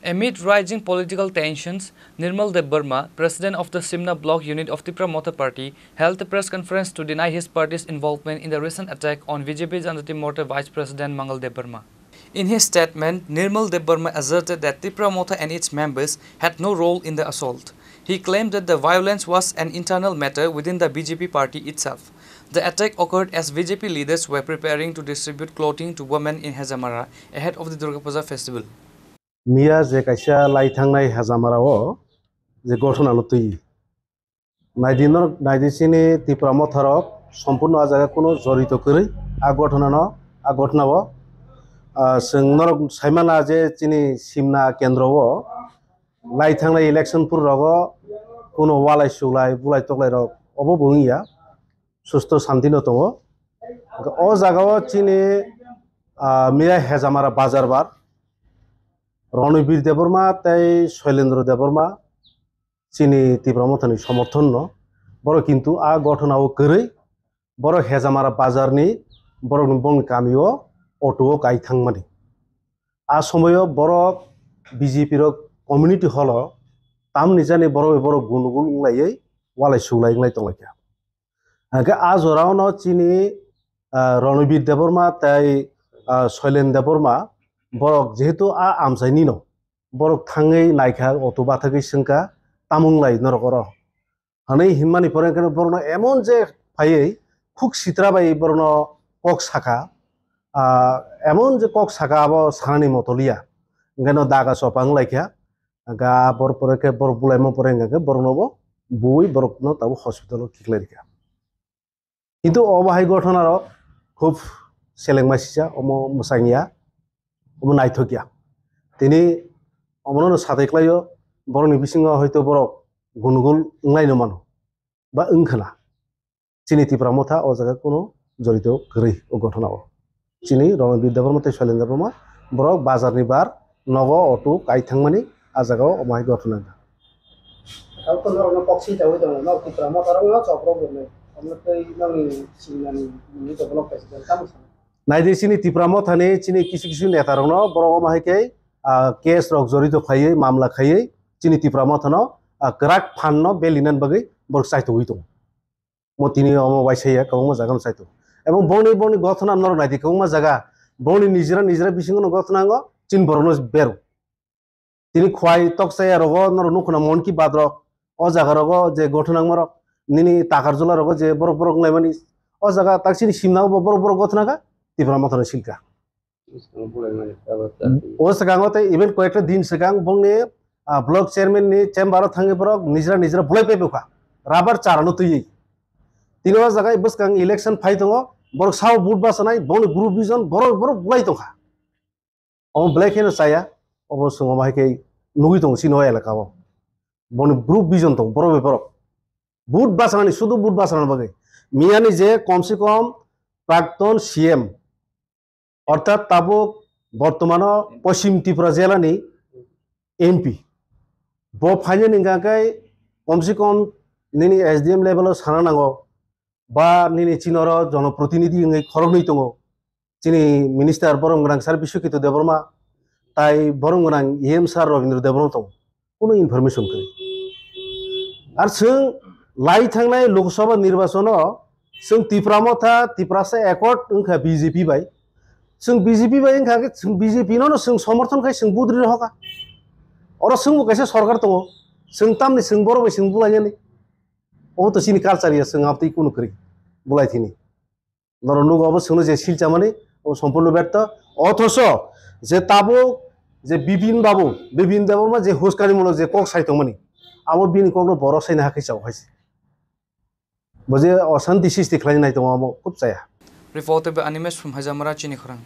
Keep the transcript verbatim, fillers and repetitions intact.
Amid rising political tensions, Nirmal Debbarma, president of the Simna block unit of Tipra Motha Party, held a press conference to deny his party's involvement in the recent attack on B J P Janjati Morcha vice president Mangal Debbarma. In his statement, Nirmal Debbarma asserted that Tipra Motha and its members had no role in the assault. He claimed that the violence was an internal matter within the B J P party itself. The attack occurred as B J P leaders were preparing to distribute clothing to women in Hejamara ahead of the Durga Puja festival. Miya je kaisa lai thangnai Hejamara o je gothona no twi. Naidi no, naidi chini Tipra Motha rok sompurno a jaga kuno jorito kwrwi a gothona no, a gothona o. Ah, chwng norok saimana je chini Simna kendro o lai thangnai election pur rogo kuno walai suglai bulai toklai rok obo bo wngya, susto santi no tongo. O jaga o chini, ah, miya Hejamara bazar bar Ronibir Debbarma tei Soilendra Debbarma chini Tipra Mothani somorthon no. Borok kintu a gothona o kwrwi, borok Hejamara bazar ni borok ni bongni kami o auto o kai thangmani. A somoyo borok B J P rok community hall o tamni jani borok bai borok gundugul wnglaiwi walai suglai wnglai tonglaikha. Hingke a jora o no chini, ah, Ronibir Debbarma tei, ah, Soilen Debbarma borok jehetu a amchai ni no, borok thangwi naikha, auto bathagwi swngkha, "Tamung lai norok oro?" Hwnwi hinmani pore hwnkhe borokno emon je phaiwi khuk sitra bai borokno kok sakha, ah, emon je kok sakha abo sanani motoliya, hwnkhe no daga chopa wnglaikha, hwnkhe a bor pore khe borok bulaima pore hwnkhe borokno bo buwi borokno tabuk hospital o khiklai rikha. Kintu obo hai gothona rok khub selengma sisa, omo mwsangya, omo naithokya. Tini omono no satai klaio, borokni bisingo hoito borok gunugul wnglaino mano, ba wngkhana. Chini Tipra Motha o jaga kuno jorito kwrwi o gothona o. Chini Ronobir Debbarma tei Soilendra Debbarma borok bazar ni bar nogo auto kai thangmani a jaga o omo hai gothona wngkha. Abo to norokno kok sinchawi tongo, norok Tipra Motha rokno chop rok rwnai. Omo tei nokni singnani nini to block president tamo sana. Naidi chini Tipra Motha ni chini kisu kisu neta rokno borok omo hai khe, ah, case rok jorito khaiwi, mamla khaiwi chini Tipra Motha no, ah, kwrak phan no belinan bagwi borok chaitogwi tongo. Mo tini omo waisa ya, kwbangma jaga no chaito. Ebong bongni, bongni gothona norok naidi kwbangma jaga, bongni nijera, nijera bisingo no gothona ango, chini borok no beru. Tini khwai toksa ya rogo norok nukho na Mon Ki Baat rok, o jaga rogo je gothona angma rok, nini Takarjula rogo je borok borok wnglaimani, o jaga tak chini simna bo borok borok gothona kha, Tipra Motha no silka. O swkango tei even koyekta din swkang bongni, ah, block chairman ni chamber o thangwi borok nijra nijra bulai paibo kha, rubber chara no twiwi. Tini o jaga bwskang election phai tongo, borok sao vote bachanai, bongni group vision borok borok bulai tongkha. Omo belai kheno chaya, obo chwng omo hai khe nugwi tongo chini o elaka o. Boni group vision tongo borok bai borok. Vote bachanani, sudu vote bachanani bagwi. Miyani je kom se kom prakton C M, orthat tabuk bortomano Poschim Tripura jela ni M P. Bo phainani hwnkha khe kom se kom nini S D M level o sana nango, ba nini chini oro jonoprotinidhi wngwi khoroknwi tongo. Chini minister borom gwnang sir Biswakito Debbarma, tai borom gwnang E M sir Robindra Debbarma tongo. Kuno information kwrwi. Ar chwng lai thangnai Lok Sabha nirbachon o chwng Tipra Motha, Tiprasa Accord wngkha B J P bai. Chwng B J P bai wngkha khe chwng B J P no no chwng somorthon khai chwng budri rohokha. Oro chwngbo kaisa sorkar tongo. Chwng tamni chwng borok bai chwng bulainani. Obo to chini culture ya, chwng abtwi kuno kwrwi bulai thini. Norok nugo obo chwngno je silchamani, obo sompurno berto. Othocho je tabuk je Bipin babu, Bipin Debbarma je huskanimulok je kok sai tongmani, abo bini kokno borok saina hakhe chao hai se. Bo je oshanti sristi khlaina nai tongo, omo khub chaya. Reporter by Animesh from Hajamara, Chini Khorang.